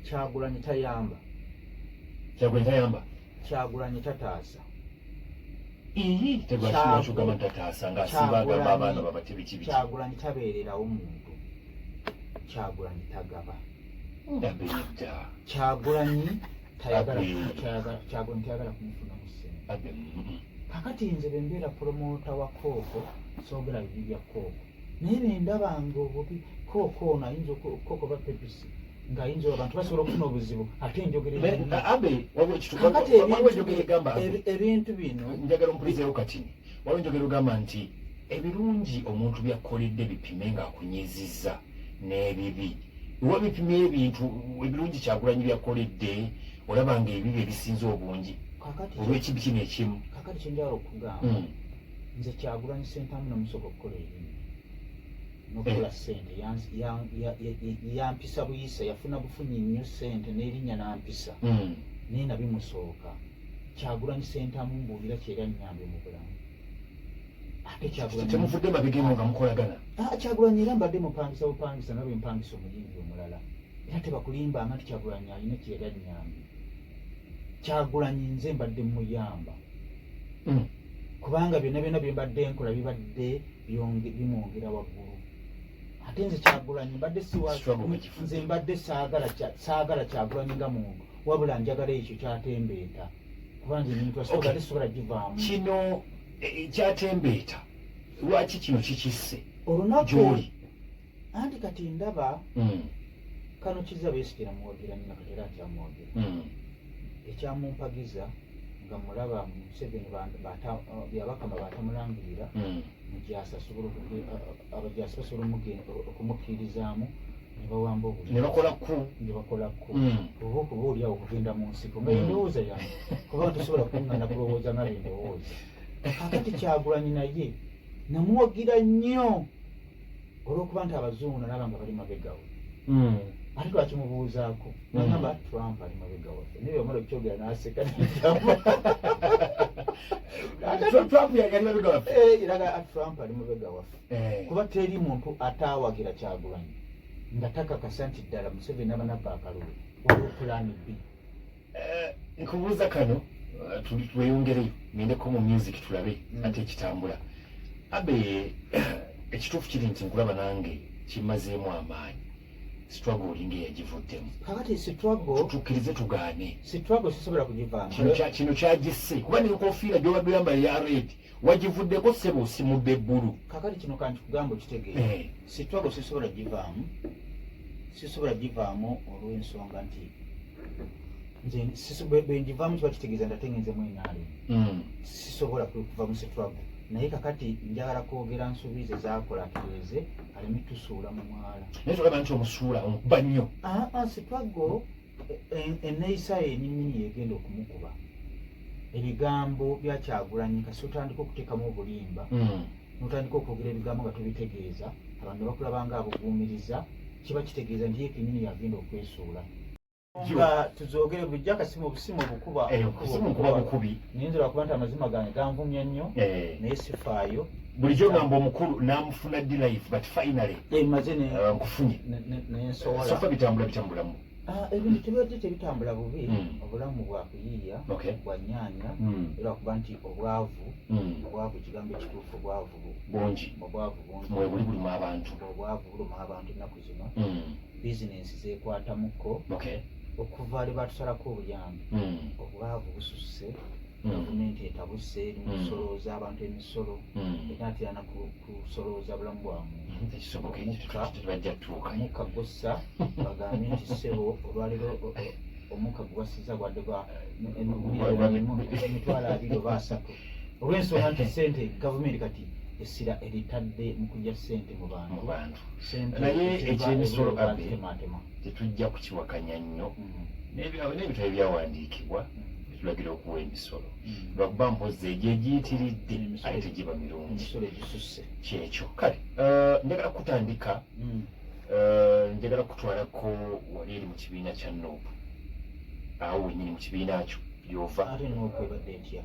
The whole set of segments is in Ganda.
Kyagulanyi tayamba. Kyagulanyi tayamba. Kyagulanyi tataasa. Iyi tegwakigamba ntataasa nga asimba agamba abaana babate biki biki. Kyagulanyi tabeererawo muntu. Kyagulanyi tagaba. Ndabedda. Kyagulanyi tayagala Kyagulanyi tayagala kumufunamu ssente. Kakati nze bwe mbeera pulomota wa kooko soogera bibi bya kooko naye bwe ndabanga obubi kooko ono ayinza kooko ba pepisi ng'ayinza abantu basobola okufuna obuzibu ate njogera ebintu bino. Njagala ompulizeewo katini. Waliwo enjogera ogamba nti ebirungi omuntu byakkoledde bipime ng'akunyizizza n'ebibi. Wa bipimye ebintu ebirungi Kyagulanyi byakkoledde, olaba nga ebibi ebisinze obungi olw'ekibi kino ekimu. Kakati kyenjagala okugamba, nze Kyagulanyi Sentamu namusooka okukola erinnya nokukola sente, yampisa buyisa, yafuna bufunyi nnyo sente n'erinnya nampisa, naye nabimusooka. Kyagulanyi Sentamu mbuulira kyera nnyambye mu bulamu. Ate Kyagulanyi Temuvudde mabega eno nga mukolagana? Ah, Kyagulanyi era mbadde mupangisa bupangisa nga bwe mpangisa omuyimbi omulala, era tebakulimbanga nti Kyagulanyi alina kyeyali annyambye. Kyagulanyi nze mbadde muyamba, kubanga byonna byonna bye mbadde nkola bibadde bimwongera waggulu. Ate nze Kyagulanyi mbadde siwa Struggle bwe nze mbadde saagala Kyagulanyi nga muntu, wabula njagala ekyo kyatembeeta, kuba nze muntu asobola ate sobola givaamu. Kino kyatembeeta lwaki kino kikisse olunaku gy'oli? Anti kati ndaba kano Kizza Besigye namuwagira nnyo, nakati era akyamuwagira. Ekyamumpagiza nga mulaba Museveni Byabakama batamulangirira, mujaasi asobola abajaasi basobola okumukkiririzaamu ne bawamba obululu. Ne bakola ku Ne bakola ku oba okuba oliawo okugenda mu nsiko nga endowooza yange, kuba tosobola kuŋŋana kulowooza nga bendowooza. Kakati Kyagulanyi naye namuwagira nnyo olw'okuba nti abazungu nalaba nga bali mabega we. Ate twakimubuuzaako nagamba Trump ali mabega waffe, naye bwamala okukyogera n'aseka. Trump yali mabega waffe? Eh, eraga Trump ali mabega waffe, kuba teri muntu ataawagira Kyagulanyi nga takakasa nti ddala Museveni abanabba akalulu waliwo plan B. Nkubuuza kano, tweyongereyo ngendeko mu music tulabe ate ekitambula. Abe, ekituufu kiri nti nkulaba nange kimazeemu amaanyi, struggle olinga eyagivuddemu. Kakati struggle Tukkirize tugaane. Struggle sisobola kugivaamu. Kino kyagisse, kuba nenkofiira gyobadde oyambala eya red wagivuddeko, ssebo, osimudde ebbulu. Kakati kino kankikugamba okitegeera. Struggle sisobola givaamu, sisobola givaamu olw'ensonga nti nze bwe ngivaamu kiba kitegeeza nti ate ngenzemu NRM. Sisobola kuva mu struggle, naye kakati njagala kwogera nsobi ze zakola atereeze aleme tusuula mu mwala. Naye tolaba nti omusuula omukuba nnyo? Aa, struggle enneeyisa ye yennyini yegenda okumukuba. Ebigambo bya Kyagulanyi kasi otandika okuteekamu obulimba, n'otandika okwogera ebigambo nga tobitegeeza, abantu ne bakulaba nga abuguumiriza, kiba kitegeeza nti ye kennyini yagenda okwesuula. Nga tuzoogere bulijjo akasimu obusimu obukuba. Obusimu nkuba bukubi. Naye nze lwakuba nti amazima gange ganvumya nnyo, naye sifaayo. Bulijjo ngamba omukulu namufuna ddi life, but finally maze nkufunye. Nensobola. So far bitambula bitambulamu? Ah, ebintu tebibadde tebitambula bubi. Obulamu bwakuyiiya, bwa nyaanya, era lwakuba nti obwavu, obwavu ekigambo ekituufu obwavu bungi. Obwavu bungi. Mwe buli buluma abantu. Obwavu buluma abantu ennaku zino. Bizinensi zeekwatamuko okuva lwe batusalako obuyambi. Obwavu bususse. Gavumenti etabuse eri mu kusolooza abantu emisolo, era atera kusolooza bulamu bwa muntu. Tekisoboka ekyo, tebajja tutuuka. Omukka gussa bagambe nti ssebo, olwaleero omukka gwewasiza gwadde gwa miliyoni emu 20,000 oba 30, olw'ensonga nti sente gavumenti kati essira eritadde mu kujja sente mu bantu. Mu bantu. Sente Naye eziva ekyemisolo, ebweru Abe, bazitematema. Tetujja kukiwakanya nnyo. N'ebitabo ebyawandiikibwa bitulagira okuwa emisolo, lwakuba mpozi egyo egiyitiridde ate tegiba mirungi. Emisolo egisusse. Kyekyo. Kale njagala kutandika, njagala kutwalako wali eri mu kibiina kya NUP, awo wennyini mu kibiina kyo gyova. Ate n'okwebadde etya?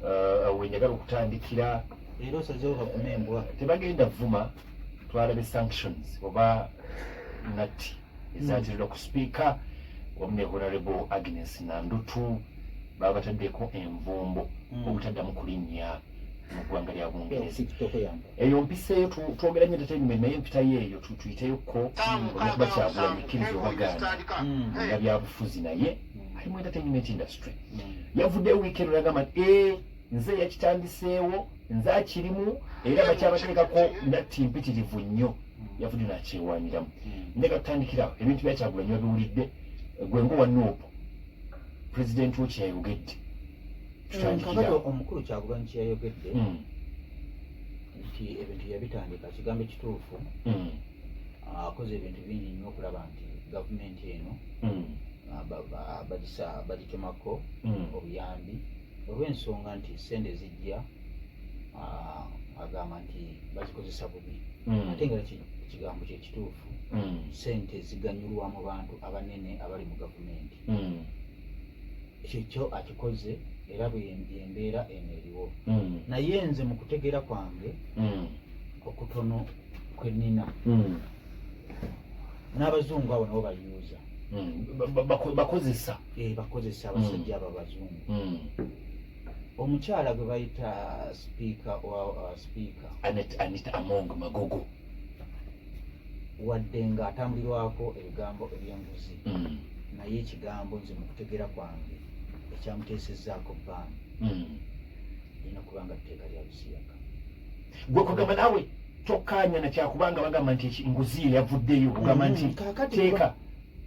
Awo wenjagala okutandikira. Leero osazeewo bavume embwa? Tebagenda vuma. Twalabe sanctions oba natti ezateererwa ku sipiika. Wamu ne Honorable Agnes Nandutu baba bataddeko envumbo obutaddamu kulinnya mu ggwanga lya Bungereza. Eyo mpiseeyo, twogera nnyo entertainment, naye empitayo eyo tuyiteyokko olwokuba Kyagulanyi kkiriza obagaana nga byabufuzi, naye ali mu entertainment industry. Yavuddeyo wiiki eno nagamba nti ee, nze yakitandiseewo, nze akirimu, era bakyabateekako natti mpitirivu nnyo. Yavudde nakyewaniramu. Ndeka tutandikirawo ebintu bya Kyagulanyi. Wabiwulidde gwe ng'owa NUP, pulezidenti wo kyeyayogedde? Tutandikirawo. Omukulu Kyagulanyi kyeyayogedde nti ebintu yabitandika, kigambo ekituufu. Akoze ebintu bingi nnyo okulaba nti gavumenti eno bagitemako obuyambi olw'ensonga nti sente zijja, agamba nti bazikozesa bubi, ate nga ekigambo kyekituufu, sente ziganyulwa mu bantu abanene abali mu gavumenti. Ekyo kyo akikoze, era bwe embeera eno eriwo. Naye nze mu kutegeera kwange okutono kwe nnina, n'abazungu abo nabo bayuuza. Bakozesa. Eh, bakozesa abasajja abo abazungu. Omukyala gwe bayita sipiika wa sipiika Anita Among Magogo. Wadde ng'atambulirwako ebigambo ebyenguzi, naye ekigambo nze mu kutegeera kwange ekyamuteesezzaako ban lirina kuba nga tteeka lya busiyaga. Gwe kugamba naawe tokkaanya nakyakubanga bagamba nti nguzi ye yavuddeyo, ogamba nti Kaakati teeka.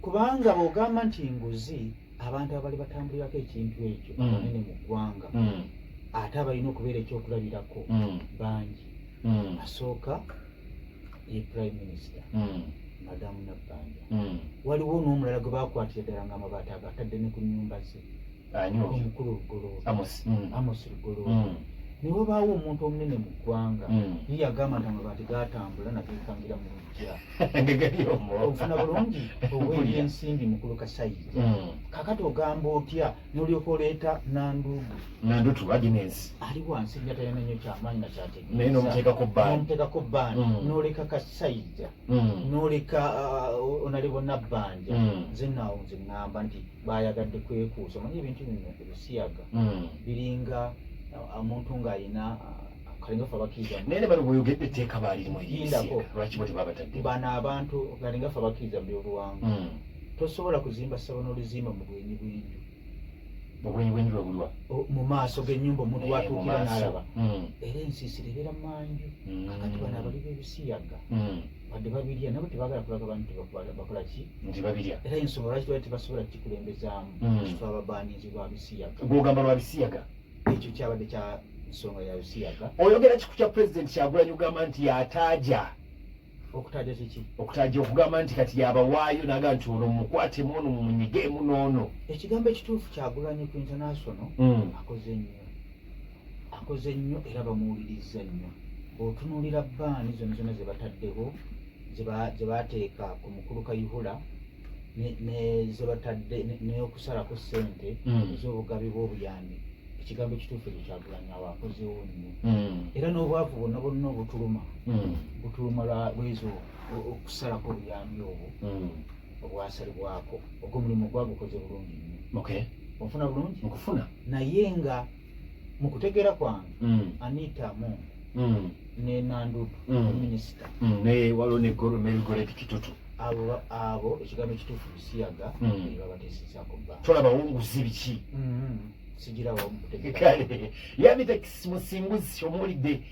Kubanga bw'ogamba nti nguzi, abantu abali batambulirako ekintu ekyo abanene mu ggwanga, ate abalina okubeera ekyokulabirako bangi. Asooka ye Prime Minister, Madamu Nabbanja. Waliwo n'omulala gwe bakwatira ddala nga amabaati agatadde ne ku nnyumba ze. Ani oyo? Omukulu Lugoloobi. Amos. Amos Lugoloobi. Ne wabaawo omuntu omunene mu ggwanga, ye yagamba nti amabaati gatambula nagekangira mu luggya. Nga gali omwo. Ofuna bulungi ow'ebyensimbi mukulu Kasayija. Kakati ogamba otya n'olyoka oleeta Nandudu? Nandutu Agnes. Ali wansi nnyo, talina nnyo kyamaanyi nakyategeeza. Naye n'omuteekako ban. N'omuteekako ban, n'oleka Kasayija, n'oleka Honorable Nabbanja. Nze naawo nze ŋŋamba nti bayagadde kwekuusa. Omanyi ebintu bino ebisiyaga biringa omuntu ng'alina kalinga fe abakkiriza Naye ne bano bweyogedde etteeka baalirimu. Lindako. Eryebisiyaga, lwaki bo tebabatadde? Bano abantu galinga fe abakkiriza mu byobuwangwa. Tosobola kuzimba ssabo n'olizimba mu bwenyi bw'enju. Obwenyi bw'enju bwe buliwa? Mu maaso g'ennyumba omuntu Eh, mu watuukira maaso. n'alaba. Era ensiisira ebeera manju. Kakati bano abali b'ebisiyaga, wadde babirya, nabo tebaagala kulaga bantu nti bakola ki. Nti babirya. Era ensonga lwaki twali tebasobola kikulembezaamu, kitwaba baanizi lwa bisiyaga. Gwogamba lwa bisiyaga. Ekyo kyabadde kya nsonga ya bisiyaga. Oyogera kiku kya Pulezidenti Kyagulanyi, ogamba nti yataaja. Okutaaja kiki? Okutaaja, okugamba nti kati yabawaayo, naga nti ono mumukwatemu, ono mumunyigemu, n'ono. Ekigambo ekituufu, Kyagulanyi ku international akoze nnyo, akoze nnyo, era bamuwuliriza nnyo. Bw'otunuulira ban zonna zonna ze bataddeho, ze bateeka ku mukulu Kayihura, ne ze batadde n'okusalako ssente ez'obugabi bw'obuyambi, ekigambo ekituufu ekyo Kyagulanyi awo akozeewo nnyo. Era n'obwavu bwonna bwonna obutuluma butuluma lwezo okusalako obuyambi obwo obwasalibwako. Ogwo omulimu gwagukoze bulungi nnyo. Onfuna bulungi? Nkufuna. Naye nga mu kutegeera kwange, Anita Among ne Nandudu, minisita, Ne waliwo ne Mary Goretti Kitutu. Abo ekigambo ekituufu bisiyaga, babateesezaako bba. Tolabawo nguzi biki? Sigirawo mu kutegeera. Kale Yabitex Musinguzi omuwulidde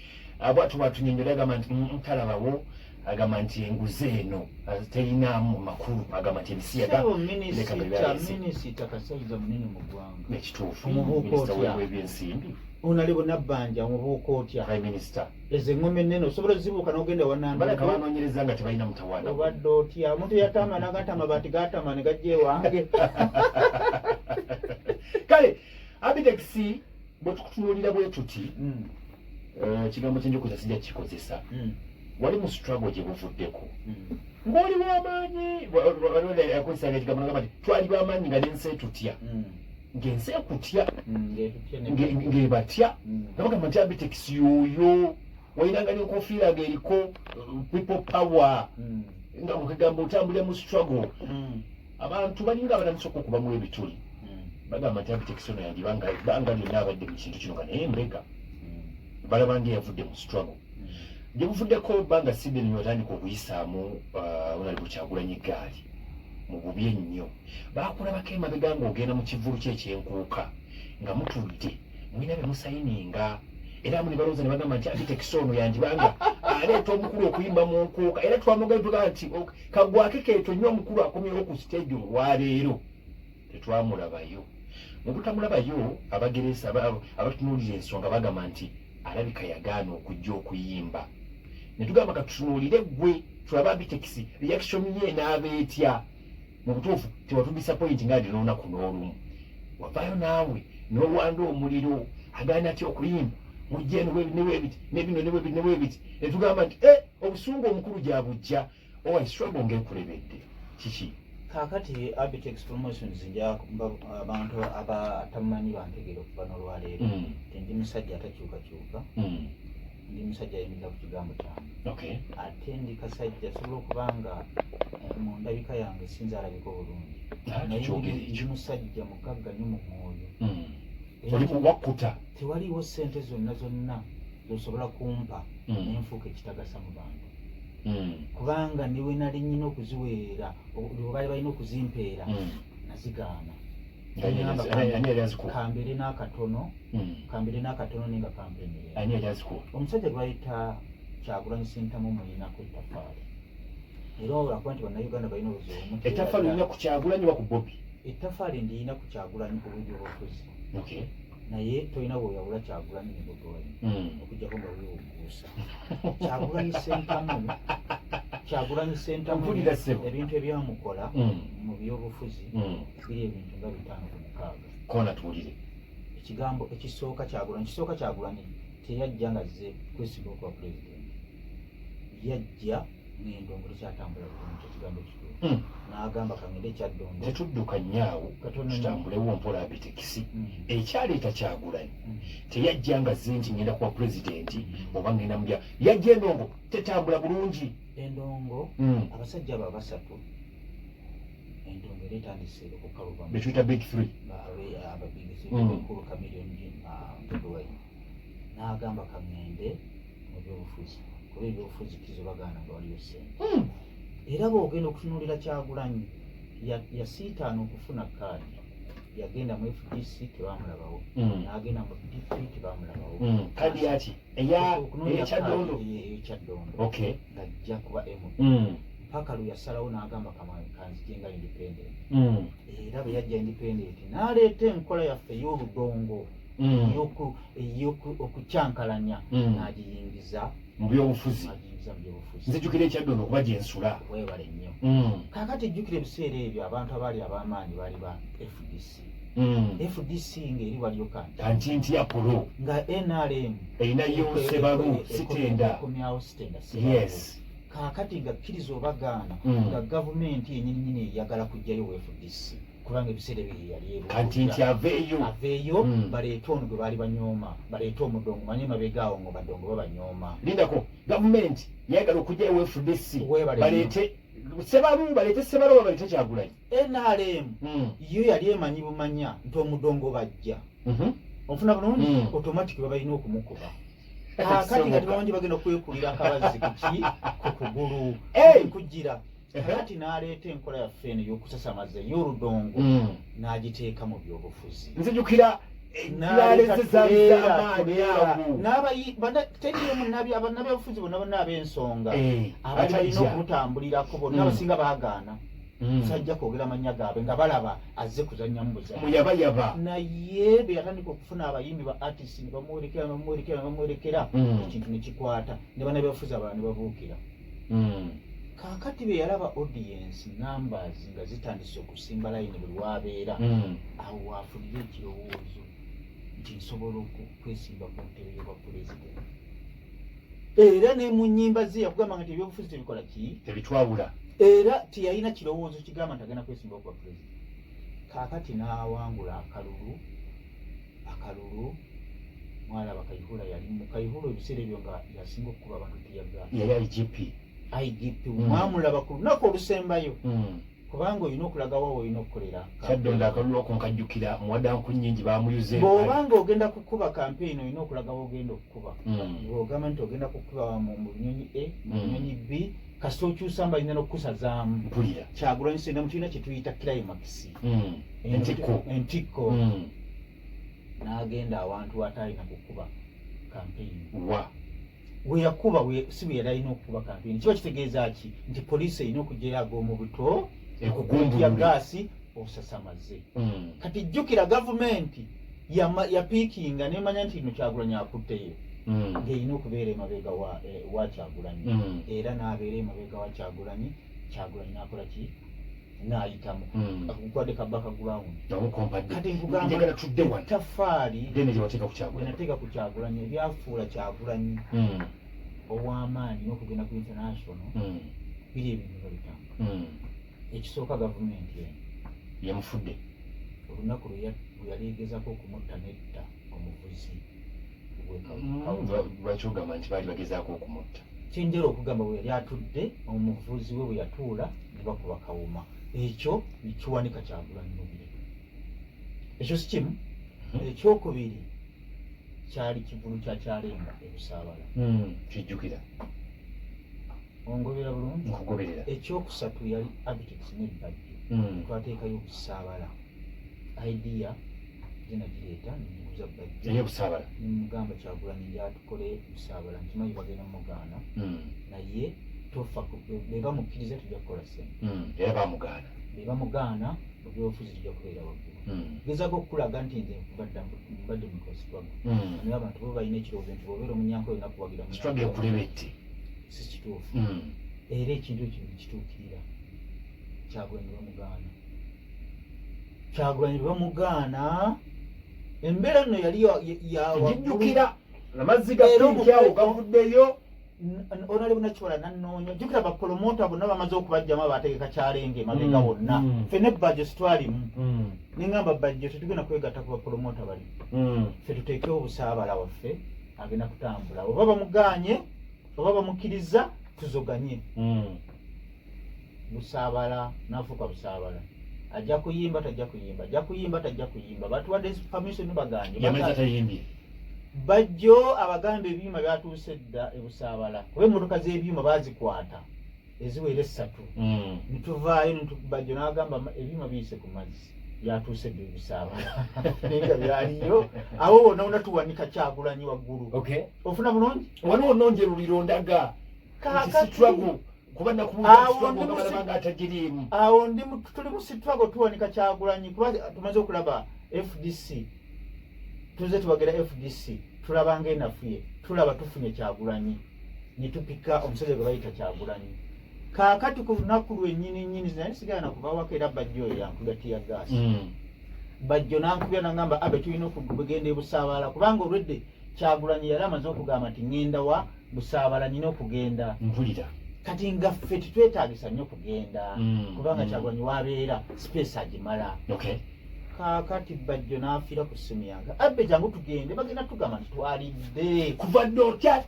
bwatu bwatunyonyola, agamba nti talabawo, agamba nti enguzi eno terinaamu makulu, agamba nti ebisiyaga Ssebo leka minisita, bebyalese. Minisita Kasayija munene mu ggwanga. Ekituufu. Omubuuka Minisita otya? w'ebyensimbi. Onalebo Nabbanja omubuuka otya? Prime Minister. Ezo eŋŋoma ennene osobola ozibuuka n'ogenda Balaka wanandudu? banoonyereza nga tebalina mutawaana. Obadde otya? Omuntu yatama naganta amabaati gatama ne gajja ewange. Kale Abitex, bwe tukutunuulira bwe tuti, ekigambo kyenjokoza sijja kikozesa. Wali mu struggle gye buvuddeko ng'oli w'amaanyi, akozesanga ekigambo nagamba nti twali b'amaanyi nga n'ensi etutya, ng'ensi ekutya, Ng'etutya ng'ebatya, nga bagamba nti Abitex yoyo walinanga n'enkofiira ng'eriko people power, nga mukagamba otambulira mu struggle. Abantu balinga abatandise okubamu ebituli, bagamba nti Abitex ono yandibanga ebbanga lyonna abadde mu kintu kino nga naye mbega, balaba nga eyavudde mu struggle. Gye buvuddeko bbanga Sydney watandika okuyisaamu Honorable Kyagulanyi eggaali mu bubi ennyo. Baakulabako emabega ng'ogenda mu kivvulu kye ekyenkuuka nga mutudde mulina bye musayininga, era amu ne balowooza ne bagamba nti Abitex ono yandibanga aleeta omukulu okuyimba mu nkuuka. Era twamugambye tugamba nti kagwake keeto nnyo omukulu akomyewo ku stage olwaleero, tetwamulabayo. Mu butamulabayo, abageresa abatunuulira ensonga bagamba nti alabika yagaana okujja okuyimba. Ne tugamba katutunuulire ggwe tulabe Abitex reaction ye enaaba etya. Mu butuufu tewatudisappoint nga adi n'olunaku n'olumu wavaayo naawe n'olwanda omuliro, agaana atya okuyimba, mujja eno ne bwebiti nebino ne bwebiti ne bwebiti. Ne tugamba nti e obusungu omukulu gyabujja owa struggle ng'ekulebedde kiki? Kaakati Abitex Promotions, nja abantu abatamumanyi bantegeera okuva n'olwaleero nti ndi musajja atakyukakyuka, ndi musajja ayimirira ku kigambo kyange, ate ndi kasajja sobola okuba nga mu ndabika yange sinza alabika obulungi, naye tukyogere ndi ekyo. Musajja mugagga nnyo mu mwoyo. Oli wakkuta. Tewaliiwo ssente zonna zonna zosobola kumpa nenfuuka ekitagasa mu bantu, kubanga ne we nali nnyina okuziweera, baali balina okuzimpeera, nazigaana. Ani yali azikuwa? Kambeere n'akatono, kambeere n'akatono naye nga kampa emirembe. Ani yali azikuwa? Omusajja gwe bayita Kyagulanyi Ssentamu muyinako ettafaali, era olwakuba nti Bannayuganda balina obuzibu obumu. Ettaffaali olina ku Kyagulanyi wa ku Bobi? Ettafaali ndiyina ku Kyagulanyi ku bw'ebyobufuzi, naye tolina bw'oyawula Kyagulanyi ne Bobi Wine okuggyako nga weewugguusa. Kyagulanyi Ssentamu, Kyagulanyi Ssentamu, Mpulira, ssebo. ebintu ebyamukola mu byobufuzi biri ebintu nga 5 ku 6. Koona tuwulire. Ekigambo ekisooka, Kyagulanyi kisooka, Kyagulanyi teyajja nga zze kwesimba okuba pulezidenti, yajja ng'endongo tekyatambula bulungi, ekigambo ekituufu, n'agamba kangende Kyaddondo. Tetudduka nnyo Katono nnyo. Tutambulewo mpola, Abitekisi. Ekyaleeta Kyagulanyi, teyajja nga zze nti ngenda kuba pulezidenti oba ngenda mubya, yajja endongo tetambula bulungi. Endongo, abasajja abo abasatu, endongo era etandise okukaluba. Betuyita big three. Ababigisi, Bebe Cool, Chameleone, Bobi Wine, n'agamba kaŋŋende mu byobufuzi kuba ebyobufuzi kizo bagaana nga waliyo ssente. Era bw'ogenda okutunuulira Kyagulanyi, yasiitaana okufuna kaadi, yagenda mu FDC tebamulabawo, n'agenda mu DP tebamulabawo. Kadi yaki eya Okunoonya eyekyaddondo? kaadi ey'ekyaddondo, ng'ajja kuba MP, paka lwe yasalawo n'agamba kanzije nga independent. Era bwe yajja independent n'aleeta enkola yaffe ey'oludongo, okukyankalanya, n'agiyingiza mu byobufuzi. N'agiyingiza mu byobufuzi. Nzijukira ekyaddondo okuba gyensula. Weebale nnyo. Kaakati jjukira ebiseera ebyo abantu abaali ab'amaanyi baali ba FDC. FDC ng'eri waliyo kanti Kanti nti Apollo nga NRM erinayo Sebalu Sitenda. Ekomyawo Sitenda Sebalu. Kaakati nga kkiriza oba gaana, nga gavumenti yennyininyini eyagala kuggyayo FDC kubanga ebiseera ebyo ye yali ebuuka. Kanti nti aveeyo. Aveeyo, baleete ono gwe baali banyooma, baleete omudongo. Manye mabega awo nga badongo babanyooma. Lindako, gavumenti yayagala okugyayo FDC Weebale nnyo. baleete Sebalu, baleete Sebalu oba baleete Kyagulanyi? NRM yo yali emanyi bumanya nti omudongo bajja, onfuna bulungi, automatic babalina okumukuba. Kaakati nga tebamanyi bagenda kwekulira akabazzi kuki ku kugulu kugira. Kakati n'aleeta enkola yaffe eno ey'okusasamaza ey'oludongo, n'agiteeka mu byobufuzi. Nzijukira N'aleeta laleze zaali tuleera, z'amaanyi tuleera. awo. Teriyo bannabyabufuzi bonna bonna ab'ensonga abali balina atajja. okumutambulirako bonna, abasinga baagaana. Sajja kwogera mannya gaabwe nga balaba azze kuzannyamu buzanyi. Muyabayaba. Naye bwe yatandika okufuna abayimbi ba artist ne bamuwerekera, ne bamuwerekera, ne bamuwerekera, ekintu ne kikwata ne bannabyabufuzi abalala ne babuukira. Kaakati bwe yalaba audience numbers nga zitandise okusimba layini buli wabeera, awo waafunire ekirowoozo nti nsobola okwesimba ku ntebe y'obwa pulezidenti. Era ne mu nnyimba ze yakugamba nti ebyobufuzi tebikola ki? Tebitwawula. Era teyalina kirowoozo kigamba nti agenda kwesimba okuba pulezidenti. Kaakati n'awangula akalulu. Akalulu mwalaba Kayihura yali mu Kayihura ebiseera ebyo nga yasinga okukuba abantu tear gas. Yali IGP. IGP. Mwamulaba ku lunaku olusembayo. Kubanga olina okulaga wa olina okukolera. Kyaddondo akalulu ako nkajjukira, muwadanku nnyingi bamuyuze. Bw'obanga ogenda kukuba kampeyini, olina okulaga w'ogenda okukuba. Bw'ogamba nti ogenda kukuba mu Bunyonyi A, mu Bunyonyi B, kasita okyusa mbalina n'okukusazaamu. Mpulira. Kyagulanyi Ssentamu tulina kye tuyita climax. Entikko. Entikko. N'agenda awantu ataalina kukuba kampeyini. Wa We yakuba si bwe yali alina okukuba kampeyini. Kiba kitegeeza ki? Nti poliisi erina okugyayo ag'omu buto ya ekugumbulule gaasi osasamaze. Kati jjukira gavumenti yapiikinga nemanya nti no Kyagulanyi akutteyo, ng'erina okubeera emabega wa Kyagulanyi. Era n'abeera emabega wa Kyagulanyi. Kyagulanyi n'akola ki? N'ayitamu. Akukwadde ka background. Omukompadde. Kati nkugamba, Njagala tudde wano. Ettaffaali Dene gye wateeka ku Kyagulanyi. Nateeka ku Kyagulanyi, ebyafuula Kyagulanyi ow'amaanyi n'okugenda ku international, biri ebintu nga bitaano. Ekisooka, gavumenti eno Yamufudde. Olunaku lwe yali egezako okumutta netta omuvuzi we Lwaki ogamba nti baali bagezaako okumutta? Kyenjala okugamba, bwe yali atudde, omuvuzi we bwe yatuula ne bakuba kawuma, ekyo nekiwanika Kyagulanyi mubiri. Ekyo si kimu. Ekyokubiri, kyali kivulu kya Kyalenga ebusaabala. Kijjukira. Ongobera bulungi? Nkugoberera. Ekyokusatu, yali Abitex nebbajjo. Twateekayo Obusaabala, idea gyenagireeta nenjiguza Bajjo. Eyobusaabala. Nemugamba, "Kyagulanyi, njatukole Busaabala. Nkimanyi bagenda mugaana, naye tofa bwe bamukkiriza tujja kukola sente." Era bamugaana. Bwe bamugaana, mu byobufuzi tujja kubeera waggulu. Gezaako okukulaga nti nze nkuva dda mbadde mu struggle. Naye abantu bo balina ekirowoozo nti bw'obeera omunyankole olina kuwagira Struggle ekulebedde. Si kituufu. Era ekintu ekyo nekituukirira. Kyagulanyi bamugaana, Kyagulanyi bamugaana. Embeera nno yali ya waggulu. Njijjukira amazzi ga Era pinki awo gavuddeyo. Onale bunakiwala nanoonya. Jjukira bapromota bonna bamaze okubajjamu, abategeka Kyalenge emabega wonna. Ffenna Bajjo sitwalimu. Neŋŋamba Bajjo, tetugenda kwegatta ku bapromota bali. Ffe tuteekewo Obusaabala waffe, agenda kutambula oba bamugaanye oba bamukkiriza, tuzoganye. Busaabala nafuuka Busaabala. Ajja kuyimba, tajja kuyimba, ajja kuyimba, tajja kuyimba, batuwadde permission, baganye. Yamaliza tayimbye. Bajjo abagamba ebyuma byatuuse dda ebusaabala, kuba emmotoka z'ebyuma bazikwata eziwera 3. Nituvaayo, Bajjo n'agamba, "Ebyuma biyise ku mazzi, byatuuse dda ebusaabala," naye nga byaliyo awo wonna wonna. Tuwanika Kyagulanyi waggulu. Ofuna bulungi? Wano wonna onjerulira, ondaga nti Kaakati struggle kuba Awo nakubuuza ndi nga nga atagiriimu. Awo tuli mu struggle, tuwanika Kyagulanyi kuba tumaze okulaba FDC, tuze tubagera FDC, tulaba nga enafuye, tulaba tufunye Kyagulanyi, netupika omusajja gwe bayita Kyagulanyi. Kaakati ku lunaku lwennyini nnyini naye sigala nakuvawako, era Bajjo oyo yankubya tear gas. Bajjo nankubya nagamba, "Abe, tulina okugenda ebusaabala," kubanga olwedde Kyagulanyi yali amaze okugamba nti ŋŋenda wa Busaabala, nyina okugenda. Mpulira. Kati nga ffe tetwetaagisa nnyo kugenda, kubanga Kyagulanyi wabeera space agimala. Kaakati Bajjo n'afiira ku ssimu yange, "Abbe, jangu tugende, bagenda tugamba nti twalidde." Kuva dda otya?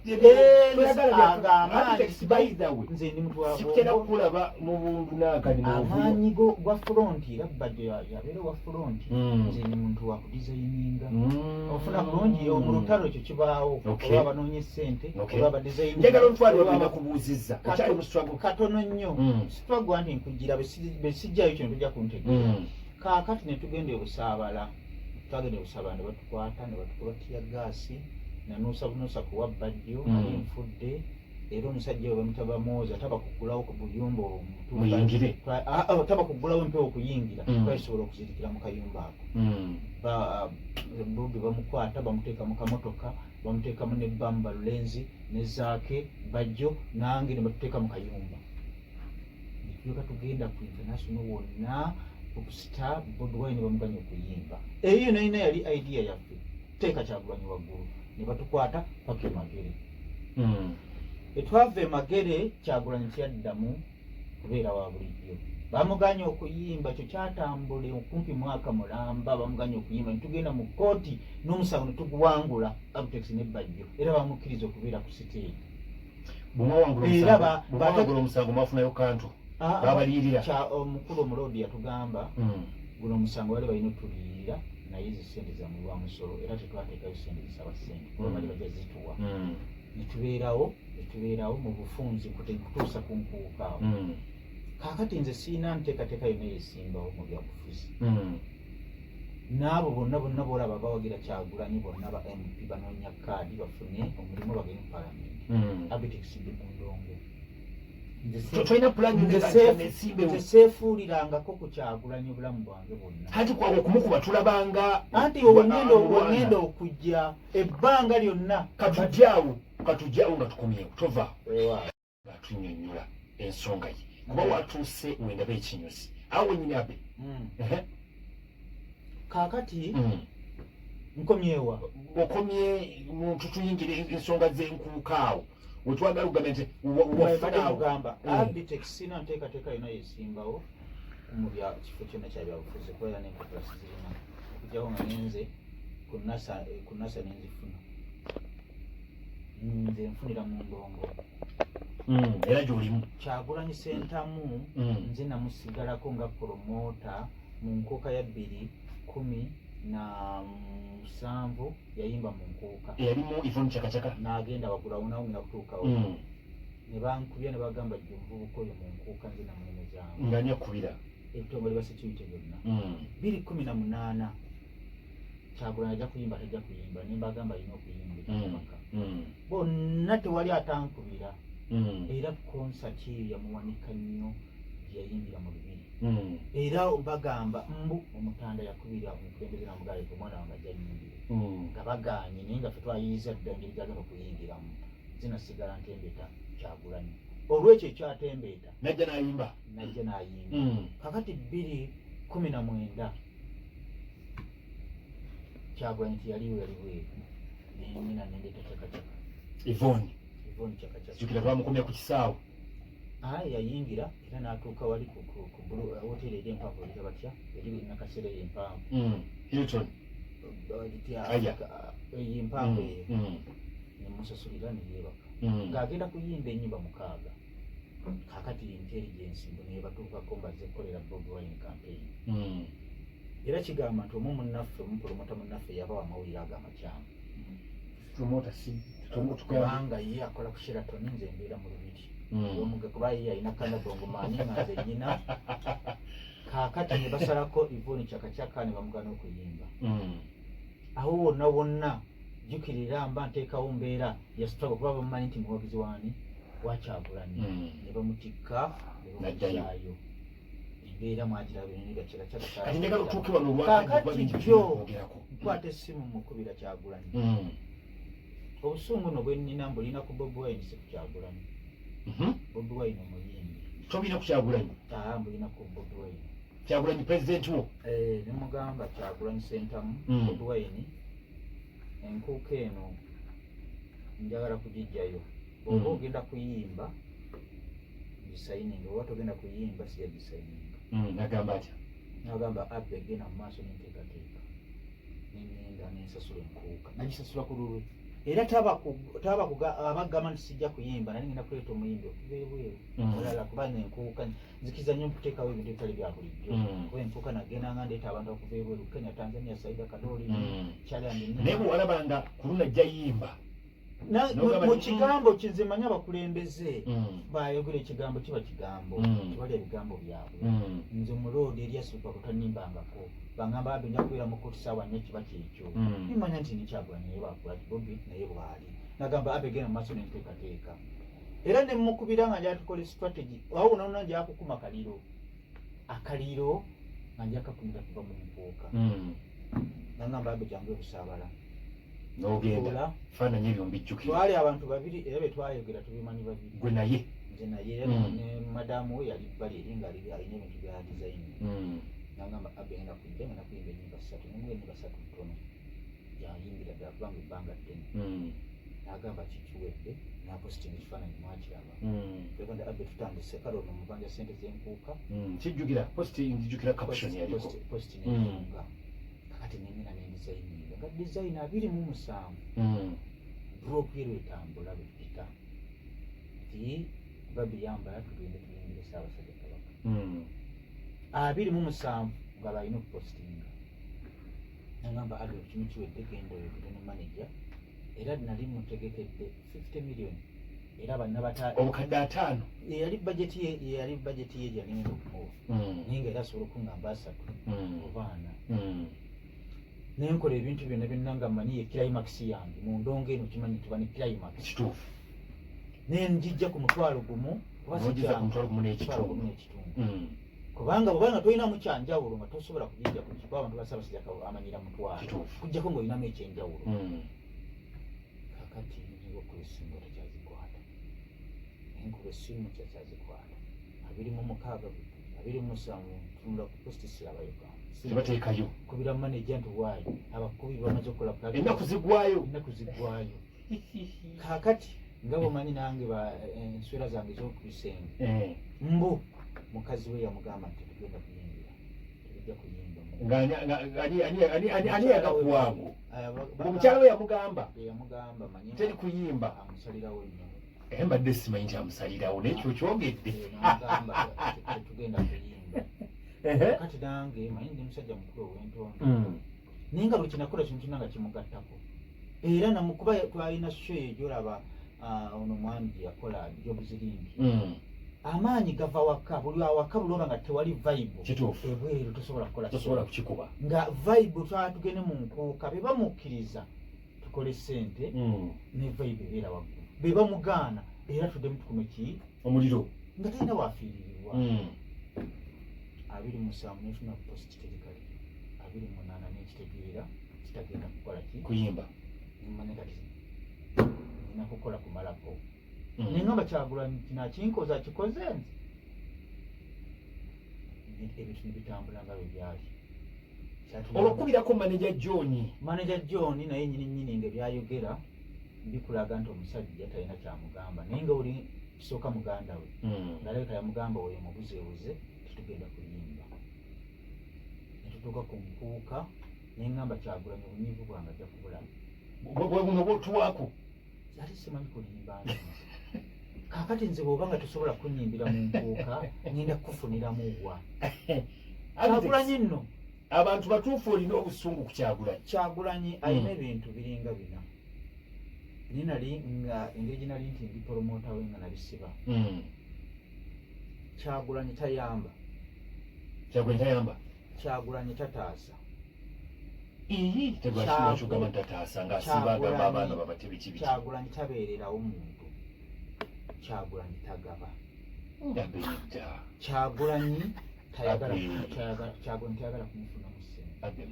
Agamba By the way, nze ndi muntu wa sikutera bwongo. Kulaba mu buntu naakani mu buvuyo. Amaanyi go gwa front, era Bajjo yabeera owa front. Nze ndi muntu wa kudesigninga. Ofuna bulungi? Mu lutalo ekyo kibaawo. Oba abanoonya essente, oba abadesigninga, Njagala ontwale oba wabina kubuuzizza, okyali mu struggle. Katono nnyo. Struggle anti nkugira bwe sijjayo kino tojja kuntegeera. Kaakati ne tugenda ebusaabala, twagenda ebusaabala ne batukwata ne batukuba tear gas. Nanuusa bunuusa kuwa Bajjo. Ali nfudde. Era omusajja we bamutaba Mwoza taba kuggulawo ku buyumba obwo Muyingire. Taba kuggulawo empewo okuyingira. Twasobola okuzirikira mu kayumba ako. Bobi bamukwata, bamuteeka mu kamotoka, bamuteekamu ne Bamba Lulenzi ne Zaake, Bajjo nange ne batuteeka mu kayumba, netuleka tugenda ku international wonna okusita Bobi Wine bamuganya okuyimba. Eyo yonna yina yali idea yaffe, teeka Kyagulanyi waggulu. Ne batukwata paka e Magere. Etwava e Magere, Kyagulanyi teyaddamu kubeera wa bulijjo, bamuganya okuyimba. Ekyo kyatambula okumpi mwaka mulamba, bamuganya okuyimba. Netugenda mu kooti n'omusango netuguwangula, Abtex ne Bajjo, era bamukkiriza okubeera ku siteegi. Bwemwawangula Era omusango, bwemwawangula omusango, mwafunayo kantu? Ah, Babaliyirira. Omukulu omuloodi yatugamba guno omusango bali balina otuliyirira, naye zi sente zammwe lwa musolo, era tetwateekayo sente zisaba sente kuba bali bajja zituwa. Netubeerawo mu bufunzi kutuusa ku nkuuka awo. Kaakati nze siina nteekateeka yonna yesimbawo mu byabufuzi. N'abo bonna bonna boolaba bawagira Kyagulanyi, bonna ba MP banoonya kaadi bafune omulimu bagende mu palamenti. Abitex, ndi mu ndongo. Tolina pulani? Nze seefuulirangako ku Kyagulanyi obulamu bwange bwonna. Anti kwawe okumukuba tulabanga. Anti wengenda okujja ebbanga lyonna. Katujjawo nga tukomyewo, tova nga tunyonnyola ensonga ye, kuba watuuse wendaba ekinyusi awo wenyini abe. Kaakati nkomyewa? Okomye muntu, tuyingira ensonga z'enkuuka awo wetwagala okugamba nti wafunaawo. Kugamba Abitex, sina nteekateeka yonna yesimbawo mu bya kifo kyonna kya byabufuzi, kubeera n'empapula sizirina, okujjako nga ngenze ku NASA nenzifuna. Nze nfunira mu ndongo. Era gy'olimu. Kyagulanyi Sentamu, nze namusigalako nga promoter mu nkuuka ya 2017, yayimba mu nkuuka. Eyalimu Yvonne Chakachaka. N'agenda waggulawo nawo ngenda kutuukawo. Ne bankubya ne bagamba, jja omuvubuka oyo mu nkuuka nze namulemezaamu. Nga ani akubira? Ebitongole bya security byonna. 2018 Kyagulanyi ajja kuyimba, tajja kuyimba, ne mbagamba alina okuyimba ekyamaka. Bonna tewali atankubira. Era concert eyo yamuwanika nnyo gye yayimbira mu Lubiri. Era bagamba mbu omutanda yakubira omukulembeze namugaala omwana wange ajja nyimbire, nga bagaanye, naye nga ffe twayiyiza dda engeri gyagenda okuyingiramu. Zinasigala ntembeeta Kyagulanyi olwekyo ekyatembeeta. Najja n'ayimba. Najja n'ayimba. Kakati 2019 Kyagulanyi teyaliwo, yali bweru, nengenda nendeeta Chakachaka. Yvonne. Yvonne Chakachaka. Jjukira twamukomya ku kisaawe. Aye yayingira era n'atuuka wali ku hoteri eri empanvu, bayita batya eri Nakasero eyo empanvu? Hilton. Litya? Aya. Eyo empanvu eyo. Nemusasulira neyeebaka. Ng'agenda kuyimba ennyimba 6. Kakati intelligence mbu nebatuukako mbazze kukolera Bobi Wine campaign. Era kigamba nti omu munnaffe, omupromoter munnaffe, yabawa amawulire ago amakyamu. Promoter si kubanga ye akola ku Sheraton, nze mbeera mu Lubiri. Omuga kuba ye alina kanabongo maanyi nga nze nyina. Kaakati ne basalako Yvonne Chakachaka ne bamugana okuyimba. Awo wonna wonna jjukirira mba nteekawo mbeera ya struggle, kuba bamumanyi nti muwagizi waani, wakyagulanyi. Ne bamutikka ne N'addayo. bamuzaayo. Embeera mwagiraba enega. Kati njagala otuuke wano olwakadde kuba Kaakati bingi jjo tulina okwogerako. nkwata essimu mukubira Kyagulanyi. Obusungu no bwe nnina mbulina ku Bobi Wine, si ku Kyagulanyi. Bobi Wine omuyimbi. Tobulina ku Kyagulanyi? Aa, mbulina ku Bobi Wine. Kyagulanyi pulezidenti wo. Eh, ne mugamba Kyagulanyi Sentamu, Bobi Wine, enkuuka eno njagala kugijjayo. Bw'oba ogenda kuyimba gisayininga, oba togenda kuyimba sijja gisayininga. Nagamba atya? Nagamba, Abbe, genda mu maaso n'enteekateeka. Nengenda nensasula enkuuka, nagisasula ku lulwe, era taba abagamba nti sijja kuyimba, nali ngenda kuleeta omuyimbi okuva ebweru olala, kubanga enkuuka nzikiriza nnyo nkuteekawo ebintu ebitali bya bulijjo. Kuba enkuuka nagendanga ndeeta abantu okuva ebweru, Kenya, Tanzania, Saida Kadoli, Kyalandi. Naye bwe walabanga ku luna ajja yimba N'ogamba mu nti, kigambo kizimanya abakulembeze bayogera ekigambo kiba kigambo. Tebalya bigambo byabwe. Nze muloodi eryasooka kutanimbangako, bangamba, Abbe, nja kubeera mu kooti saawa 4, kiba kyekyo. Nimanya nti nikyagula naye bakola ti Bobi naye bwali nagamba, Abbe, genda mu maaso n'enteekateeka. Era ne mukubira nga njatukola strategy awo wonna nja kukuma kaliro, akaliro nga nja kakumira kuva mu nkuuka. Nagamba, Abbe, jangu ebusaabala. N'ogenda. Tuula. Faananyi ebyo mbijjukira. Twali abantu babiri, era bye twayogera tubimanyi babiri. Gwe naye? Nze naye, era ne madamu we yali bbali eri nga alina ebintu bya design. Nagamba, Abbe, ngenda kujja ngenda kuyimba ennyimba ssatu. Nemuga ennyimba ssatu ntono, yayimbira ddala kubanga ebbanga ddene. Nagamba kikiwedde, napositinga ekifaananyi, mwakiraba. Eganda, Abbe, tutandise kale ono mubanja sente z'enkuuka. Kijjukira post, nzijukira caption yaliko. Post nefunga. Kakati nengenda nendesigninga nga design 27. Drop yero etambula bwepita nti babi yambala tugende tuyimbire Ssaabasajja Kabaka. 27 nga balina okupositinga. Nagamba, "Adolf, kino kiwedde, genda oyogere ne manager." Era nali mutegekedde 50 million, era banna bata Obukadde 50. Yali budget ye, yali budget ye gyalina okumuwa, naye nga era asobola okuŋŋamba 30 oba 40. Nenkola ebintu byonna byonna nga mmanyi ye climax yange mu ndongo eno. Kimanyi tuba ne climax. Nenjijja ku 10,000 kuba si N'ogizza ku kyangu. 10,000 10,000 n'ekitundu. N'ekitundu. Kubanga bwobanga tolinamu kyanjawulo nga tosobola kugijja ku kuba abantu basabasajja amanyira 50,000, kujjako ng'olinamu ekyenjawulo. Kakati nyiga okuba essimu nga takyazikwata, enkuba essimu kyakyazikwata. 26, 27, tunula ku post, sirabayo. Tebateekayo. Kubira manager nti, "Waayi, abakubi bamaze okukola plug." Ennaku ziggwayo. Ennaku ziggwayo. Kakati nga bwomanyi nange enswera zange ez'okubisenge, mbu mukazi we yamugamba nti tetugenda kuyingira, tetujja kuyimba. Ani yagakuwaago? Omukyala we yamugamba? Yamugamba, manyi. Teri kuyimba. Amusalirawo nnyo. Naye mbadde simanyi nti amusalirawo, naye kyo kyogedde. Namugamba tetugenda kuyimba. Kati nange manyi ndi musajja mukulu ow'entondo, naye nga buli kyenakola kintu kyonna nga kimugattako. Era namukuba twalina show eyo gyolaba, ono mwami gye yakola Jobs Link. Amaanyi gava waka, buli awaka bulwoba nga tewali vibe, ebweru tosobola kukola. Tosobola kukikuba. Nga vibe twala tugende mu nkuuka, be bamukkiriza tukole sente, ne vibe ebeera waggulu, be bamugaana era tuddemu tukume ki? Omuliro. Nga talina wafiiririrwa. 27 nefuna post terikali, 28 nekitegeera kitagenda kukola ki? Kuyimba. Nimanya kati nina kukola kumalako. Nengamba Kyagulanyi kino akinkoza, akikoze nze. Ebintu nebitambula nga bwe byali. Olwokubirako manager John. Manager John naye nyini nyini nga byayogera bikulaga nti omusajja talina kyamugamba, naye nga oli kisooka muganda we, ngaalabika yamugamba oyo mubuzeebuze tetugenda kuyimba. Netutuuka ku nkuuka, neŋŋamba Kyagulanyi obunyiivu bwange ajja kubulaba. Bwe buno bwotuwaako. Ate simanyi kulimba nze. Kaakati nze bw'oba nga tosobola kunyimbira mu nkuuka, ngenda kukufuniramu wa Kyagulanyi nno? Abantu batuufu, olina obusungu ku Kyagulanyi. Kyagulanyi alina ebintu biringa bina, naye nali nga engeri gye nali nti ndi promoter we nga nabisiba. Kyagulanyi tayamba. Kyagulanyi tayamba. Kyagulanyi tataasa. Iyi, tegwakigamba ntataasa ng'asiba agamba abaana babate biki biki. Kyagulanyi tabeererawo muntu. Kyagulanyi tagaba. Abedda. Kyagulanyi tayagala. Abe. Kyagulanyi tayagala kumufunamu ssente. Abe.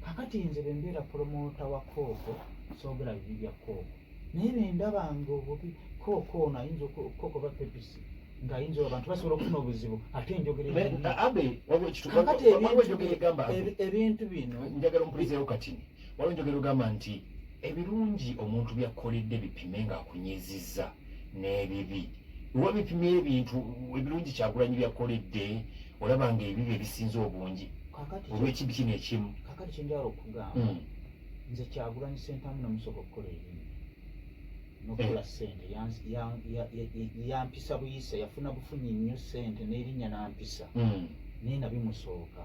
Kakati nze bwe mbeera promoter wa kooko, soogera bibi bya kooko, naye bwe ndabanga obubi kooko ono ayinza kooko ba Pepsi ng'ayinza abantu basobola okufuna obuzibu, ate njogera ebibi. Abe, waliwo Kakati waliwo ebintu enjogera egamba, Abe, ebintu bino njagala ompulizeewo katini. Waliwo enjogera ogamba nti ebirungi omuntu byakkoledde bipime ng'akunyizizza n'ebibi. Wabipimye ebintu ebirungi Kyagulanyi byakkoledde, olaba nga ebibi ebisinze obungi Kakati olw'ekibi kino ekimu. Kakati kyenjagala okugamba, nze Kyagulanyi Sentamu namusooka okukola erinnya n'okukola ssente. Yampisa buyisa, yafuna bufunyi nnyo ssente n'erinnya n'ampisa, naye nabimusooka.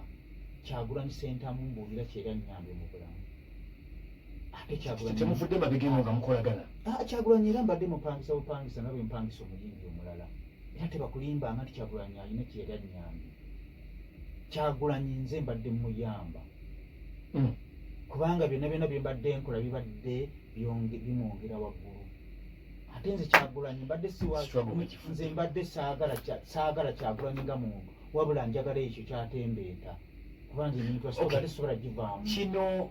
Kyagulanyi Sentamu mbuulira kyera nnyambye mu bulamu, ate Kyagulanyi Temuvudde mabegemu nga mukolagana? Ah, Kyagulanyi era mbadde mupangisa bupangisa nga bwe mpangisa omuyimbi omulala, era tebakulimbanga nti Kyagulanyi alina kyeyali annyambye. Kyagulanyi nze mbadde muyamba, kubanga byonna byonna bye mbadde nkola bibadde bimwongera waggulu. Ate nze Kyagulanyi mbadde siwa Struggle bwekifudde. Nze mbadde saagala Kyagulanyi nga muntu, wabula njagala ekyo kyatembeeta, kuba nze muntu ate sobola givaamu. Kino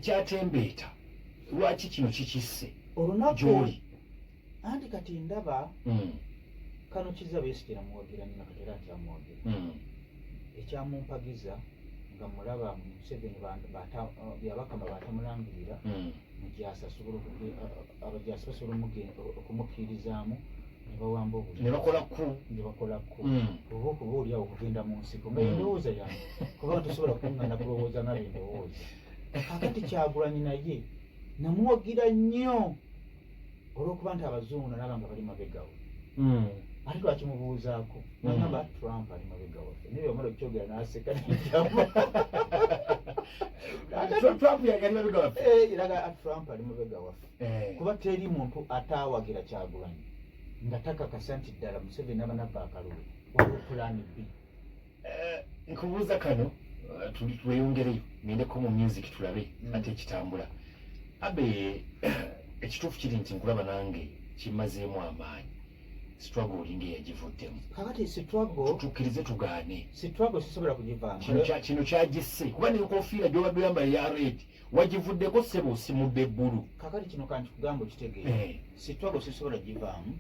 kyatembeeta, lwaki kino kikisse Olunaku gy'oli? Anti kati ndaba kano Kizza Besigye namuwagira nnyo, kati era nkyamuwagira. Ekyamumpagiza nga mulaba Museveni Byabakama batamulangirira, mujaasi asobola abajaasi basobola okumukkiririzaamu ne bawamba obuyinza. Ne bakola ku Ne bakola ku oba okuba oli awo okugenda mu nsiko, nga endowooza yange, kubanga tosobola kuŋŋana kulowooza nga bendowooza. Kakati Kyagulanyi naye namuwagira nnyo olw'okuba nti abazungu nalaba nga bali mabegawe. Ate twakimubuuzaako nagamba Trump ali mabega waffe, naye yamala okukyogera n'aseka n'ejjamu. Trump yali mabega waffe. Eh, eraga Trump ali mabega waffe. Kuba teri muntu ataawagira Kyagulanyi nga takakasa nti ddala Museveni aba nabba akalulu, waliwo plan B. Nkubuuza kano, tweyongereyo ngendeko mu music tulabe ate ekitambula. Abe, ekituufu kiri nti nkulaba nange kimazeemu amaanyi, struggle olinga eyagivuddemu. Kakati struggle Tukkirize tugaane. Struggle sisobola kugivaamu. Kino kyagisse kuba nenkofiira gyobadde oyambala eya red wagivuddeko, ssebo, osimudde ebbulu. Kakati kino kankikugamba okitegeera. Struggle sisobola givaamu,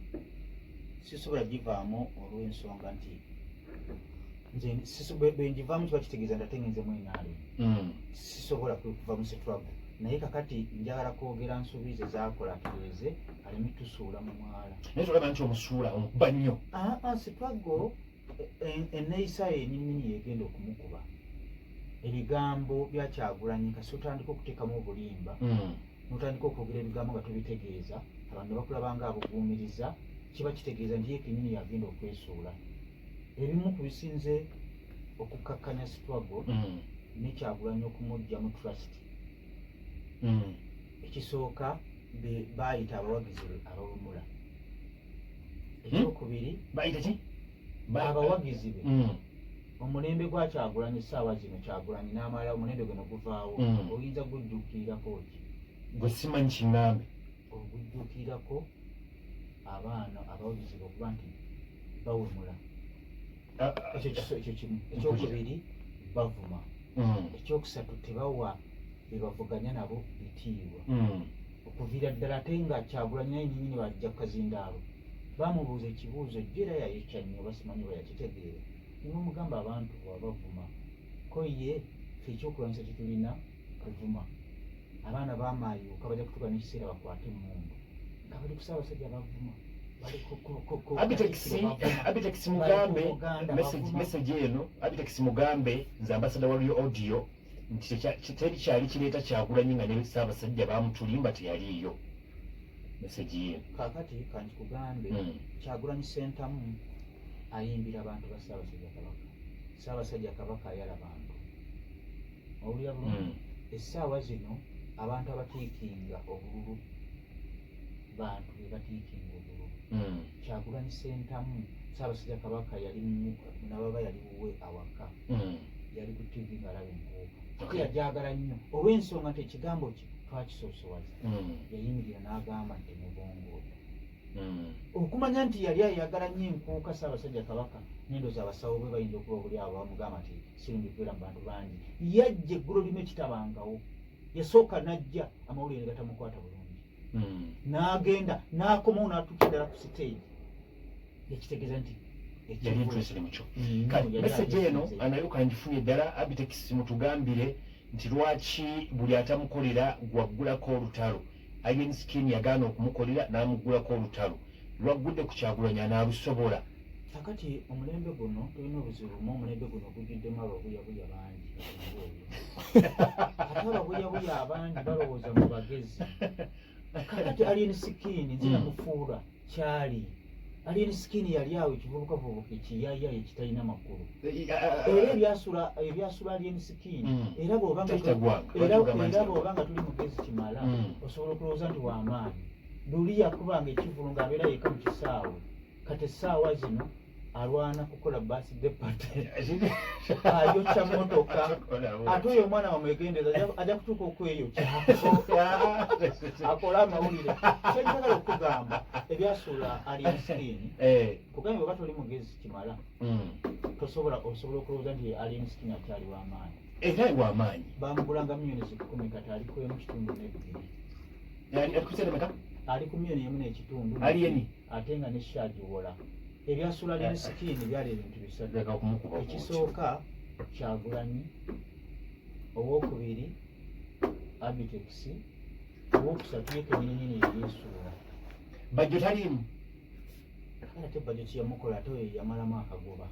sisobola givaamu olw'ensonga nti nze bwe ngivaamu kiba kitegeeza nti ate ngenze mu NRM. Sisobola kuva mu struggle, naye kakati njagala kwogera nsobi ze zakola atereeze aleme tusuula mu mwala. Naye tolaba nti omusuula omukuba nnyo? Aa, struggle enneeyisa ye yennyininyini yegenda okumukuba. Ebigambo bya Kyagulanyi kasi otandika okuteekamu obulimba, n'otandika okwogera ebigambo nga tobitegeeza, abantu ne bakulaba nga abuguumiriza, kiba kitegeeza nti ye kennyini yagenda okwesuula. Ebimu ku bisinze okukakkanya struggle ne Kyagulanyi okumujja mu trust, ekisooka baayita abawagizi be abawemula. Ekyokubiri, Bayita ki? Abawagizi be. Omulembe gwa Kyagulanyi essaawa zino, Kyagulanyi n'amala omulembe guno guvaawo, oyinza gujjukirirako ki? Gwe simanyi kiŋŋambe. Ogujjukirirako abaana abawagizi be okuba nti bawemula. Ekyo ekyo kimu. Ekyokubiri, bavuma. Ekyokusatu, tebawa bebavuganya nabo bitiibwa. Okuviira ddala ate nga Kyagulanyi naye nyinyini bajja ku kazindaalo bamubuuza ekibuuzo jjo, era yayekya nnyo, basimanyi bwe yakitegeera, ne bamugamba abantu bwabavuma ko ye ffe ekyokulwanyisa kyetulina kuvuma. Abaana bamaayuka bajja kutuuka n'ekiseera bakwate emmundu nga bali ku Ssaabasajja bavuma, bali Abitex Katikkiro bavuma. Abitex mugambe. Bali ku Buganda message bavuma. Message eno, Abitex mugambe nze ambassador wa Rio Audio nti teri kyali kireeta Kyagulanyi nga ne Ssaabasajja bamutulimba teyaliiyo. Message ye. Kaakati kankikugambe, Kyagulanyi Sentamu ayimbira abantu ba Ssaabasajja Kabaka. Ssaabasajja Kabaka ayala bantu, owulira bulungi? Essaawa zino abantu abatiikinga obululu, bantu be batiikinga obululu. Kyagulanyi Sentamu, Ssaabasajja Kabaka yali nababa yali wuwe awaka, yali ku TV ng'alaba enkuuka. Yajagala nnyo olw'ensonga nti ekigambo kye twakisoosowaza. Yayimirira n'agamba nti mubongoota. Okumanya nti yali ayagala nnyo enkuuka Ssaabasajja Kabaka, nendoza abasawo bwe bayinza okuba obuli abo bamugamba nti sirungi kubeera mu bantu bangi. Yajja eggulo limu ekitabangawo, yasooka n'ajja amawulire ne gatamukwata bulungi, n'agenda n'akomawo n'atuuka ddala ku siteegi, ekitegeeza nti yali interested mu kyo. Kale message eno anayo kangifunye ddala. Abitex mutugambire nti lwaki buli atamukolera gwaggulako olutalo. Alien Skin yagaana okumukolera n'amuggulako olutalo, lwaggudde ku Kyagulanyi anaalusobola? Kakati omulembe guno tulina obuzibu mu omulembe guno gujjuddemu ababuyabuya bangi. Oyo ate ababuyabuya abangi balowooza mu bagezi. Kakati Alien Skin nze namufuula kyali. Alien Skin yali awo ekivubukavubuka ekiyaya ekitalina makulu, era ebyasula Alien Skin, era bw'oba nga Tagwanga. Era bw'oba nga tuli mugezi kimala, osobola okulowooza nti w'amaanyi. Luli yakubanga ekivulu ng'abeera yekka mu kisaawe. Kati essaawa zino alwana kukola birthday party, ayokya motoka. Ate oyo omwana wamwegendereza, ajja kutuuka okweyokya akole amawulire. Kyenjagala okugamba, ebyasuula Alien Skin, kugambye oba toli mugezi kimala, tosobola, osobola okulowooza nti Alien Skin akyali w'amaanyi. Era w'amaanyi. Bamugulanga miliyoni 10, kati ali ku 1.2. Ali ku sente meka? Ali ku miliyoni 1.5. Alien? Ate nga ne shagiwola. Ebyasuula Alien Skin byali ebintu bisatu. Leka kumukuba bw'otyo. Ekisooka Kyagulanyi, owokubiri Abitex, owokusatu ye kenyininyini yeyesuula. Bajjo taliimu. Ate Bajjo kyeyamukola, ate oyo yamalamu akagoba.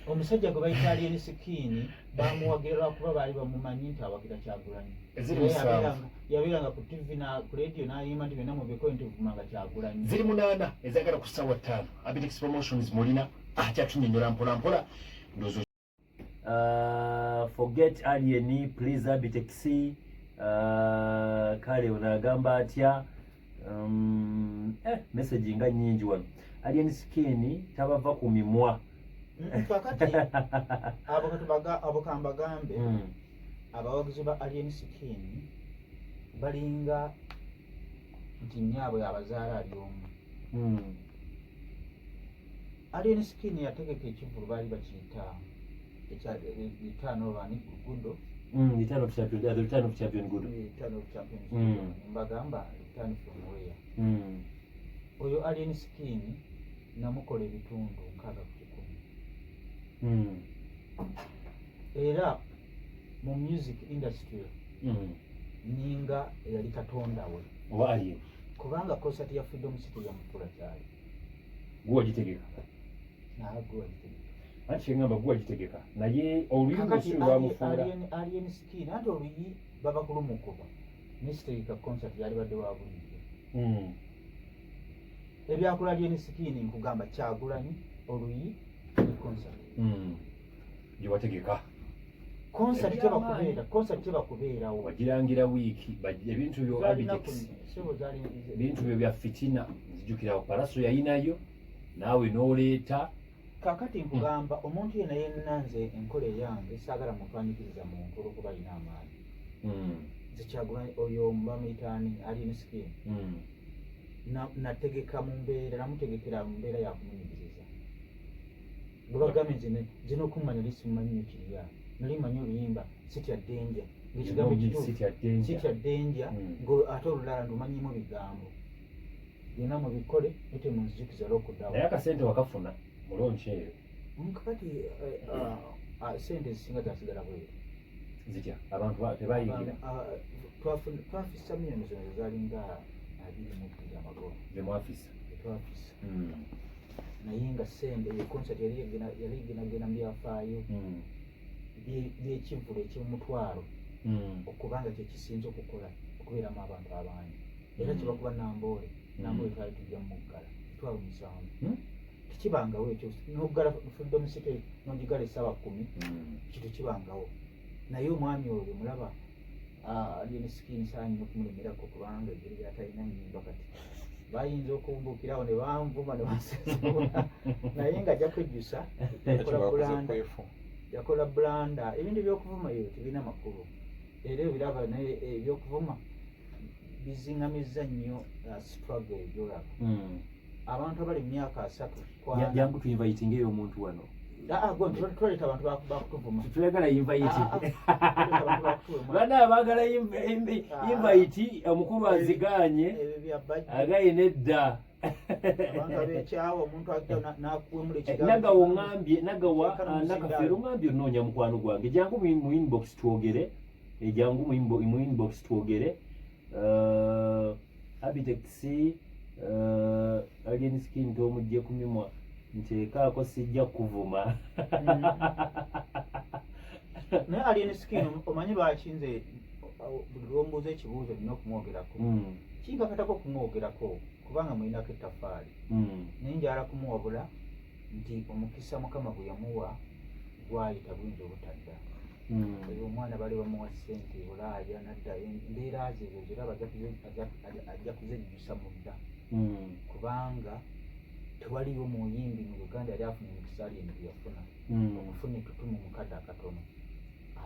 Omusajja gwe bayita Alien Skin bamuwagira lwakuba baali bamumanyi nti awagira Kyagulanyi. Eziri Era 7. Yabeeranga ku TV na ku radio n'ayimba nti byonna mubikole nti vumanga Kyagulanyi. Ziri 8 ezagala ku ssaawa 5. Abitex Promotions mulina akyatunyonyola mpola mpola. Ndowooza Forget Alien, please Abitex. Kale ono agamba atya? Message nga nnyingi wano. Alien Skin tabava ku mimwa. Kakati abo katubaga, abo kambagambe abawagizi ba Alien Skin balinga nti nnyaabwe abazaala ali omu. Alien Skin yategeka ekivvulu baali bakiyita ekya Return of ani Gudo. Return of Champion, the Return of Champion Gudo. Return of Champions Gudo. Mbagamba return from where? Oyo Alien Skin namukola ebitundu 60%. Era mu music industry ninga eyali katonda we. Oba Alien. Kubanga concert ya Freedom City yamufuula kyali. Gwe wagitegeka. Naye gwe wagitegeka. Anti kye ŋŋamba gwe wagitegeka. Naye oluyimba Kakati si lwamufuula. Alien Skin anti oluyi baba kulumukuba. Nisitegeka concert yali badde wa bulijjo. Ebyakula Alien Skin nkugamba Kyagulanyi oluyi ne concert. Gye wategeka. Concert Ebyamaanyi. tebakubeera, concert tebakubeerawo. Wagirangira wiiki, ebintu byo Zaalina Abitex. Sebo zaali Ebintu byo bya fitina nzijukira Palaso yayinayo naawe n'oleeta. Kaakati nkugamba omuntu yenna yenna nze enkola eyange saagala muntu anyigiriza muntu olw'okuba alina amaanyi. Nze Kyagulanyi oyo bamuyita ani Alien Skin. Nategeka mu mbeera, namutegekera mu mbeera ya kumunyigiriza. Bwe bagambye nze n'okummanya nali simumanyi nnyo kiriya. Nali mmanyi oluyimba Sitya Danger. Ng'ekigambo Eno ekituufu. Sitya Danger. Sitya Danger, ng'ate olulala ndumanyimu bigambo. Byonna mubikole naye temunzijukiza olw'okuddawo. Naye akasente wakafuna mu launch eyo. Kakati sente ezisinga zasigala bweru. Zitya? Abantu tebayingira. Twafisa miliyoni zino zalinga 22 amagoba. Ze mwafisa. Twafisa. Naye nga sente eyo concert yali egendagenda mu byafaayo by'ekivvulu eky'omutwalo okubanga kye kisinze okukola okubeeramu abantu abangi. Era kye bakuba Namboole, Namboole twali tujja muggala mitwalo 7. Tekibangawo ekyo, n'oggala Freedom City n'ogigala essaawa 10, ekyo tekibangawo. Naye omwami oyo mulaba Alien Skin saanyi okumulemerako kubanga engeri gy'atalina nnyimba kati bayinza okumbuukirawo ne banvuma ne bansesebula, naye nga ajja kwejjusa yakola Bakoze blunder. kwefu. Yakola blunder. Ebintu by'okuvuma ebyo tebirina makulu era ebiraba, naye ebyokuvuma bizingamizza nnyo struggle ebyolaba abantu abali mu myaka 30 kwana. Jangu tuinvitingeyo omuntu wano. Ah, ah, gwe tuleeta abantu bakutuvuma. Tuyagala invite. Ah, ah, tuleeta abantu bakutuvuma. Bana abaagala invite omukulu aziganye. Ebyo bya bajja. Agaye nedda. Abantu abekyawa omuntu ajja n'akuwemula ekigambo. Nagawa oŋŋambye nagawa Kano muzindaalo. Nakafeero oŋŋambye onoonya mukwano gwange, jangu mu inbox twogere. Jangu mu inbox twogere. Abitex, Alien Skin tomugye ku mimwa nteekaako sijja kuvuma. Naye Alien Skin omanyi lwaki nze buli lwombuuza ekibuuzo nina okumwogerako? Kinkakatako okumwogerako kubanga mulinako ettaffaali. Naye njagala kumuwabula nti omukisa Mukama gwe yamuwa gwayita guyinza obutadda. Oyo omwana bali bamuwa ssente e Bulaaya nadda, embeera ze ezo ziraba ajja kuzejjusa mudda kubanga tewaliyo muyimbi mu Uganda yali afunye omukisa Alien gwe yafuna okufuna ettutumu mu kadde akatono,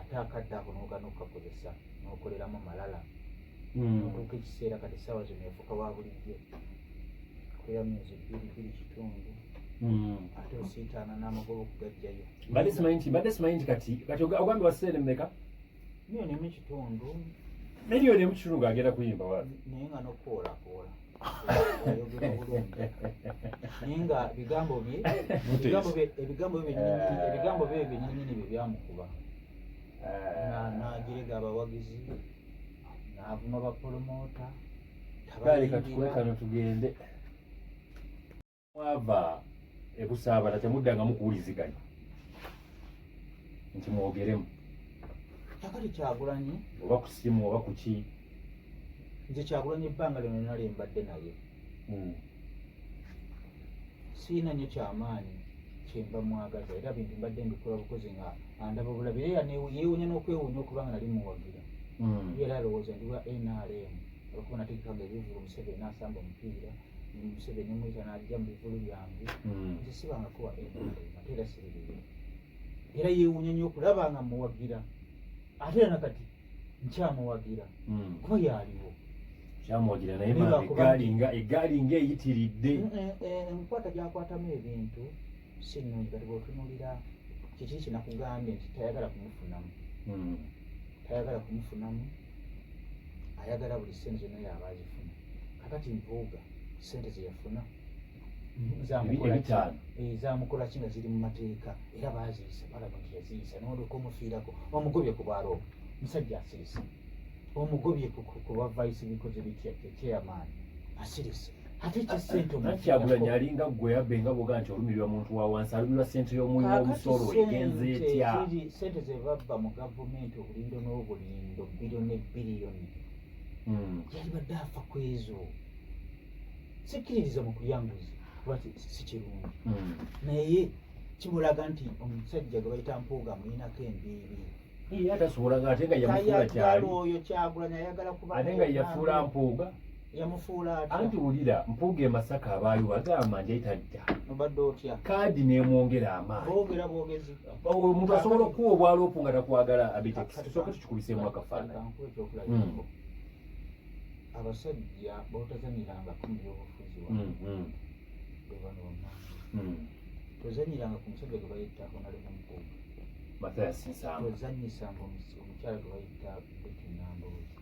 ate akadde ako n'ogaana okukakozesa n'okoleramu malala n'otuuka ekiseera kati essaawa zino yafuuka wa bulijjo kolera myezi 2 2.5 ate osiitaana n'amagoba okugajjayo. Mbadde simanyi nti kati ogambye wa ssente mmeka? 1.5 miliyoni. 1.5 miliyoni ng'agenda kuyimba wa? Naye nga n'okukoolakoola ayogera bulungi, naye nga bigambo bye ebigambo bye byennyini bye byamukuba n'ajerega abawagizi n'avuma bapromota. Kale katukole kano tugende. Mwava ekusaabala temuddangamu kuwuliziganya. Nti mwogeremu. Kakati Kyagulanyi oba ku simu oba ku ki? Nze Kyagulanyi ebbanga lino nali mbadde naye, siina nnyo kyamaanyi kyemba mwagaza, era bintu mbadde mbikola bukozi nga andaba bulabi, era yeewuunya n'okwewuunya okuba nga nali muwagira. Ye era alowooza ndi wa NRM olwokuba nategekanga ebivulu, Museveni n'asamba omupiira, Museveni nemuyita n'ajja mu bivulu byange. Nze sibangako wa NRM, ate era siribiira, era yeewuunya nnyo okulaba nga muwagira, ate era nakati nkyamuwagira kuba yaliwo. Kyamuwagira naye Naye maama, lwakuba eggaali nga eggaali ng'eyitiridde. Enkwata gyakwatamu ebintu si nnungi. Kati bw'otunuulira kiki kinakugambye nti tayagala kumufunamu, tayagala kumufunamu, ayagala buli sente zonna yaba azifuna. Kakati Mpuuga sente zeyafuna zamukola ki? Ebitaano. Zamukola ki nga ziri mu mateeka, era baaziyisa, palamenti yaziyisa, noleka omufiirako, omugobye ku bwalo, musajja asirise, omugobye ku bwa vice, bikoze bitya, chairman asirise, ate ekya sente Kyagulanyi alinga ggwe yabbe nga bwoga nti olumirirwa muntu wa wansi, alumirwa sente y'omuwi w'omusolo egenze etya? Sente ze babba mu gavumenti, obulindo n'obulindo, biliyoni ne biliyoni, yalibadde afa ku ezo. Sikkiririza mu kulya nguzi kuba si kirungi, naye kimulaga nti omusajja gwe bayita Mpuuga amuyinako embiibi. Ye atasobola nga ate nga yamufuula Tayagala kyali. oyo Kyagulanyi ayagala kuba Ate nga yafuula Mpuuga. Yamufuula atya? Anti wulira, Mpuuga e Masaka abaayo bagamba nti ayitadda Obadde otya? Kaadi n'emwongera amaanyi. Boogera bwogezi. Omuntu asobola okukuwa obwaloopu nga takwagala. Abitex, tusooke tukikubiseemu akafaananyi. Kankuwe ekyokulabirako. Abasajja b'otazanyirangako mu byobufuzi wano bwe bano bammange. Tozanyiranga ku musajja gwe bayita Honorable Mpuuga. Mathias Nsamba. Tozanyisanga omukyala gwe bayita Betty Nambooze.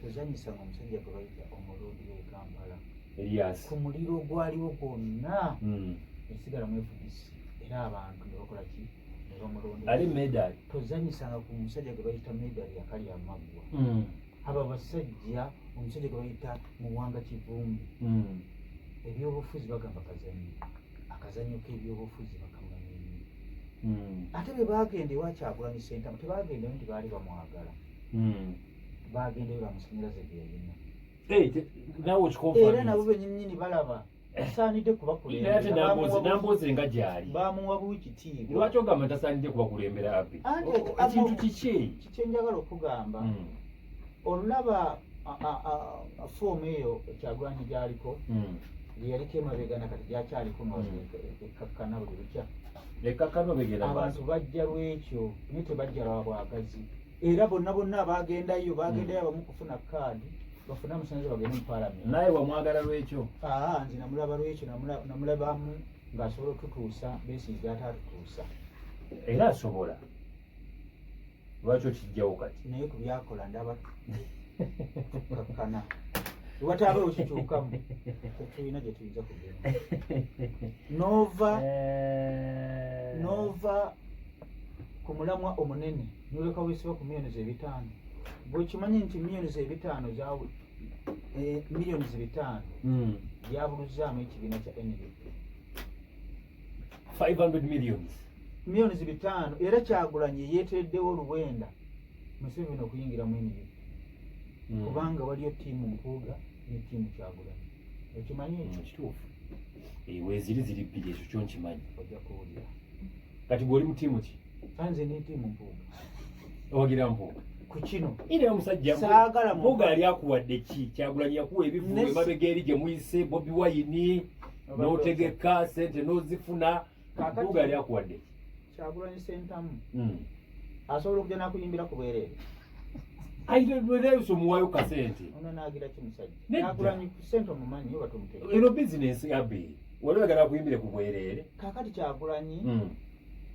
Tozanyisanga omusajja gwe bayita omulundi w'e Kampala. Elias. Ku muliro ogwaliwo gwonna, esigala mu FDC, era abantu ne bakola ki? Ne bamulonda. Ali Medard. Tozanyisanga ku musajja gwe bayita Medard akali amaggwa. Abo abasajja, omusajja gwe bayita Muwanga Kivumbi, ebyobufuzi bagamba kazannyo, akazannyo k'ebyobufuzi bakamanyi nnyo. Ate bwe bagenda ewa Kyagulanyi Ssentamu, tebagendayo nti baali bamwagala, bagendayo lwa masanyalaze ge yalina. Naawe Era nabo okiconfirminze. bennyini balaba asaanidde Naye ate kubakulembera. Nambooze nga gyali, Bamuwa buwi kitiibwa. lwaki ogamba ntasaanidde kubakulembera, Abby? Anti Ekintu kiki? Kikyenjagala okugamba, olulaba foomu eyo Kyagulanyi gyaliko, gye yaliko emabega nakati gyakyaliko, nga ekkakkana buli lukya. Ekkakkana obegenda Abantu maaso. bajja lwekyo, naye tebajja lwa bwagazi. Era bonna bonna abagendayo, bagendayo abamu kufuna kaadi bafune amasanyalaze bagende mu paalamenti. Naye wamwagala lwekyo? Aa, nze namulaba lwekyo, namulabamu ng'asobola okututuusa Besigye gy'ataatutuusa. Era asobola, lwaki okijjawo kati? Naye ku byakola ndaba kakkana, ewataabeewo kikyukamu tetulina gye tuyinza kugenda. Nova ku mulamwa omunene noleka wesiba ku miliyoni 500, bwekimanyi nti miliyoni 500 zawe, miliyoni 500 byabuluzaamu ekibiina kya NUP. 500 millions. Miliyoni 500. Era Kyagulanyi yeetereddewo oluwenda Museveni okuyingira mu NUP, kubanga waliyo ttiimu Mpuuga ne ttiimu Kyagulanyi. Okimanyi ekyo? Kituufu. Weeziri ziri bbiri, ekyo kyo nkimanyi. Ojja kuwulira. Kati gwe oli mu ttiimu ki? Nze ne ttiimu Mpuuga. Owagira Mpuuga? Ku kino. Era omusajja Saagala Mpuuga ali akuwadde ki? Kyagulanyi yakuwa ebivulu emabega eri gye muyise Bobi Wine, n'otegeka sente n'ozifuna. Kaakati- Mpuuga ali akuwadde ki? Kyagulanyi Sentamu asobola okujja nakuyimbira ku bwereere. Ayireeso omuwaayo kasente. Ono naagira ki musajja? Nedda. Kyagulanyi ku sente omumanyi oba tomutegeera? Eno bizinensi, Abby, wali oyagala akuyimbire ku bwereere. Kaakati Kyagulanyi,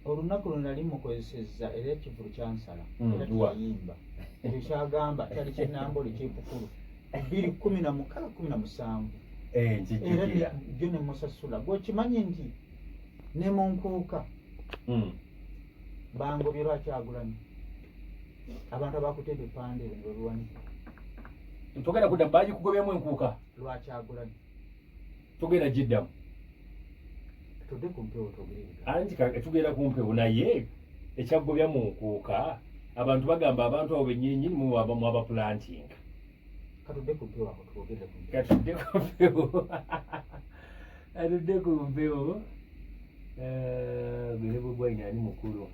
olunaku lwe nali mukozesezza era ekivulu kyansala, era teyayimba. Ekyo kyagamba kyali kyenambole kyepukulu 2016, 17. Era Nkijjukira. Jo ne musasula. Gweokimanyi nti ne mu nkuuka bangobye lwa Kyagulanyi, abantu abakutte ebipande ebyo ne babiwanika. Togenda kuddamu, bagikugobyemu enkuuka? Lwa Kyagulanyi. Togenda giddamu? Tudde ku mpewo twogere ebigambo. Anti tugenda ku mpewo, naye Ekyaggobya mu nkuuka, abantu bagamba abantu abo bennyininyini mwabapulantinga. Katudde ku mpewo awo, twogere ku mpewo. Katudde ku mpewo, atudde ku mpewo. Gwe Bobi Wine ani mukulu?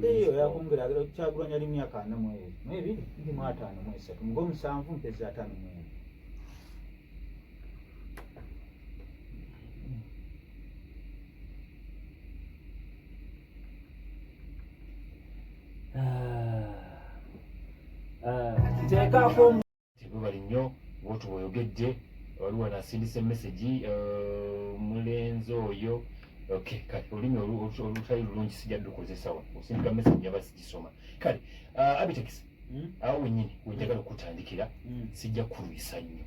Eyo yakumbira agera Kyagulanyi ali myaka 42, ndi mu 53, ng'omusanvu mpeza 54. Teekako. Tebwebali nnyo bwotu bw'oyogedde. Waliwo anasindisa emessagi, omulenzi oyo. Okay, kale olulimi olutali lulungi sijja lukozesa wano. Osindika message yaba sigisoma. Kale Abitex, awo wennyini wenjagala okutandikira, sijja kulwisa nnyo.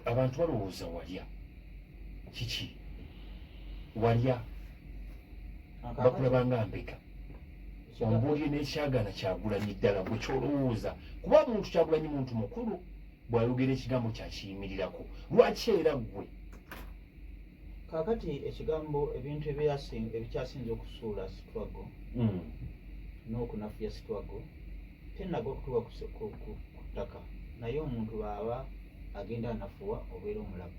Abantu balowooza walya kiki, walya bakulaba nga mbega. Ombuulire n'ekyagaana Kyagulanyi ddala gwe kyolowooza, kuba muntu Kyagulanyi muntu mukulu, bw'ayogera ekigambo kyakiyimirirako. Lwaki era ggwe? Kaakati ekigambo, ebintu ebikyasinze okusuula struggle n'okunafuya struggle, tenaga okutuuka ku ttaka, naye omuntu bw'aba agenda anafuwa obeera omulaba.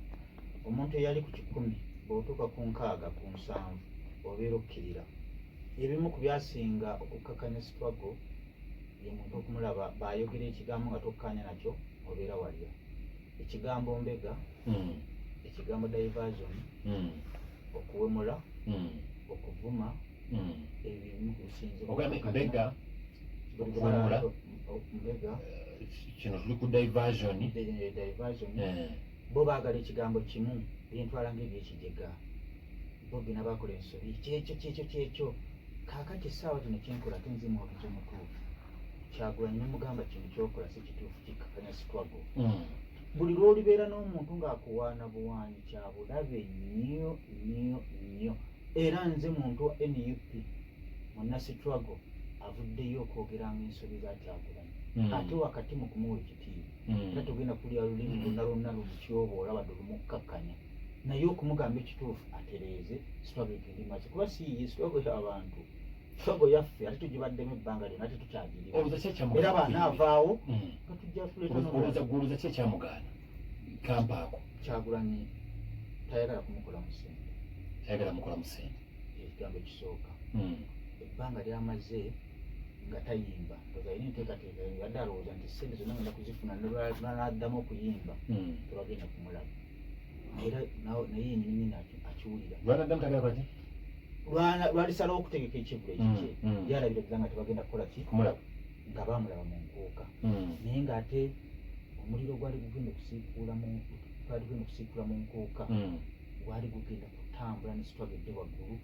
Omuntu eyali ku 100, bw'otuuka ku 60, ku 70, obeera okkirira. Ebimu ku byasinga okukkakanya struggle ye muntu okumulaba bw'ayogera ekigambo nga tokkaanya nakyo, obeera walya. Ekigambo mbega, ekigambo diversion, okuwemula, okuvuma, ebyo ebimu ku bisinze. Ogambye mbega, okuwemula. Mbega. Kino tuli ku diversion. Diversion. Bo baagala ekigambo kimu, byentwala ng'ebyekijega. Bo bina bakola ensobi, kyekyo kyekyo kyekyo. Kaakati essaawa zino kyenkola, ate nze muwagizi omutuufu Kyagulanyi, nemugamba kino kyokola si kituufu, kikkakanya struggle. Buli lw'olibeera n'omuntu ng'akuwaana buwaanyi, kya bulabe nnyo nnyo nnyo. Era nze muntu wa NUP, munna struggle, avuddeyo okwogeranga ensobi za Kyagulanyi, ate wakati mu kumuwa ekitiibwa. Era togenda kulya lulimi lwonna lwonna lumutyoboola wadde olumukkakkanya, naye okumugamba ekituufu atereeze struggle egende maaso, kuba si ye struggle y'abantu, struggle yaffe, ate tugibaddemu ebbanga lyonna, ate tukyagirimu. Olowooza ki ekyamugaana? Era bw'anaavaawo nga tujja tuleeta n'omulala. Olowooza ki ekyamugaana kampaako? Kyagulanyi tayagala kumukolamu ssente. Tayagala mukolamu ssente. Ekigambo ekisooka, ebbanga lyamaze nga tayimba, ndoza alina enteekateeka, yadde alowooza nti ssente zonna ngenda kuzifuna n'addamu okuyimba, tebagenda kumulaba. Era naye yenyininyini akiwulira. Lwanaddamu tagala kola ki? Lwalisalawo okutegeka ekivvulu ekikye, yalabira ddala nga tebagenda kukola ki? Kumulaba. Nga bamulaba mu nkuuka, naye ng'ate omuliro gwali gugenda okusiikuula mu gwali gugenda okusiikuula mu nkuuka, gwali gugenda kutambula ne struggle edde waggulu.